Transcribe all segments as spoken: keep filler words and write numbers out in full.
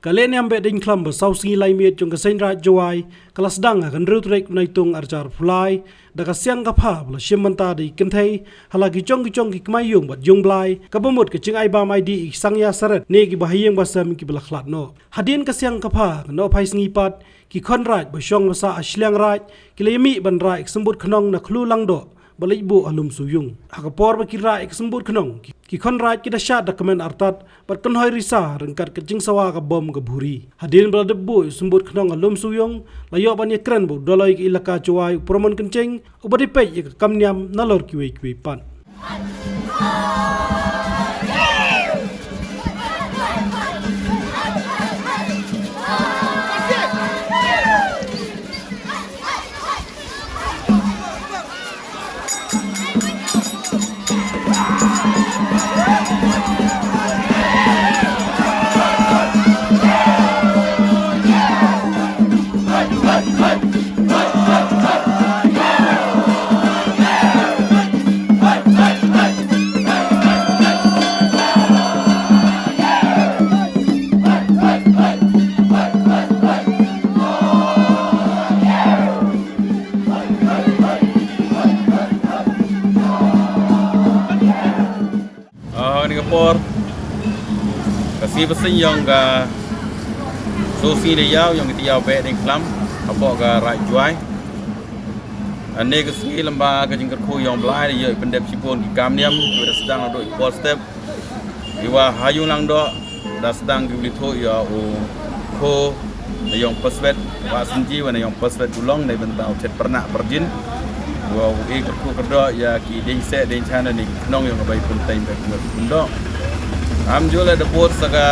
Ka lehniam Behdeiñkhlam ba saw sngi lai miet jong ka Seiñ Raij Jowai ka la sdang ha ka hynriew tarik u Naitung arhajar arphew lai da ka siang ka pha ba la shim bynta da i kynthei ha la ki jong ki jong ki kmai ïung bad ïung blai, kaba mut ka jingai bam aiti ïa ki sangñia saret ne kiba ha ïing ba sem kiba la khlad noh. Hadien ka siang ka pha, ka nohphai sngi pat, ki khon raij ba shong ba sah ha shiliang raij ki la ïamih ban rah ïa ka symbud khnong na Khlu Langdoh ba leit buh ha Lum Suiung. Ha ka por ba ki rah ïa ka symbud khnong, ki, ki khon raij ki da shad da kmen artat bad kynhoi risa ryngkat ka jingsawa ka bom ka bhuri. Hadien ba la dep buh ïa u symbud khnong ha Lum Suiung, la ïoh ban ïakren bad u Dolloi ka Elaka Jowai, u Pyrmon Kynjing, uba dei peit ïa ka kam niam nalor kiwei kiwei pat. Ah, ha kane ka por, ka sngi ba seng ïong ka sngi da ïaw ïong ka tiaw Behdeiñkhlam hapoh ka Raij Jowai. Ane ka sngi lem bad ka jingkyrkhu ïong Blai da ïoh pyndep shibun ki kam niam kiba da sdang naduh i por step. Iwa ha ïung Langdoh da sdang ki wili thuh ïa u kho na ïong Paswet, wa Synji wa na ïong Paswet u long na i bynta u chet pyrnah pyrjin. Wa u e kyrkhu kyrdoh ïa ki dieng seh dieng chan ne ki khnong ïong ka Bai Pun Teiñ Bai Pun Wet Pun Doh. Am jule da bud sa ka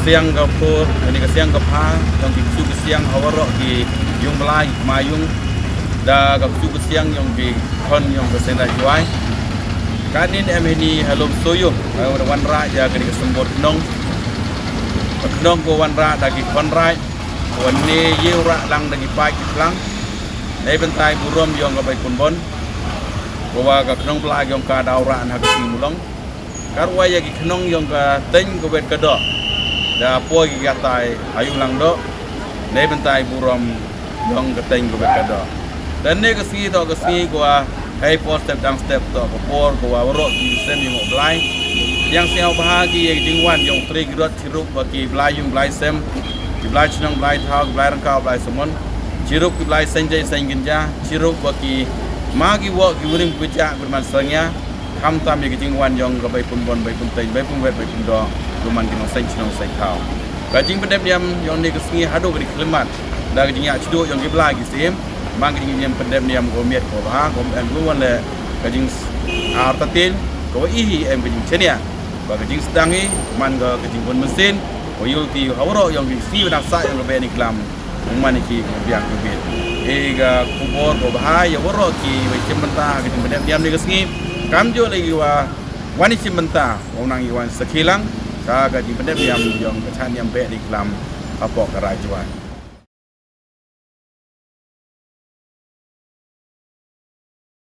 siang ka por, ne ka siang ka pha, ïong ki ksu ki siang ha waroh ki ïung Blai, ki kmai ïung, da ka ksu ki siang ïong ki khon ïong ka Seiñ Raij Jowai. Katne em hini ha Lum Suiung, ha u da wanrah ïa kane ka symbud khnong. Ka khnong ko wanrah da ki khon raij, ko wan ne ïew rah lang da ki paid ki phlang. Nei bynta i burom ïong ka Bai Pun Bon. Ko wa ka khnong Blai ïong ka daw rah na ka sngi Mulong. Ka rwai ïa ki khnong ïong ka Teiñ ka Wet ka Doh. Da poi ki katai ha ïung Langdoh. Nei bynta i burom ïong ka Teiñ ka Wet ka Doh. Te ne ka sngi to ka sngi ko wa hei por step dang step to ka por ko wa waroh ki sem ïong u Blai. Ïang sngewbha ki ïa ki jingwan ïong trei ki rot chirup ba ki Blai ïung Blai sem. Ki Blai chnong Blai thaw ki Blai rangkaw Blai samon. Chirup ki Blai seng jai seng ginja. Chirup ba ki ma ki wok ki wurim ki ja ki man sangya. Khamtam ïa ki jingwan ïong ka Bai Pun Bon, Bai Pun Teiñ, Bai Pun Wet, Bai Pun Doh, ruh man ki nongseng chnong seng thaw. Ka jingpyndep niam ïong ne ka sngi haduh ka dei khyllipmat da ka jingïaid shduh ïong ki Blai ki Syiem, man ka jingïaid pyndep niam ko miet ko bha, ko em ruh wan le ka jing ar tatil, ko wa i hi em ka jingchenia, ba ka jingsdang hi man ka ka jingbun mynsiem, ko yul ki ha waroh ïong ki sngi ba dang sah ïong ka Behdeiñkhlam. Ung man ki biang ki bit. E ka khubor ko bha ïa waroh ki wa i shim bynta ha ka jingpyndep niam ne ka sngi. Kam jooh la i wa wan i shim bynta, wa nang i wan sakhi lang sha ka jingpyndep niam ïong ka chan niam Behdeiñkhlam hapoh ka Raij Jowai.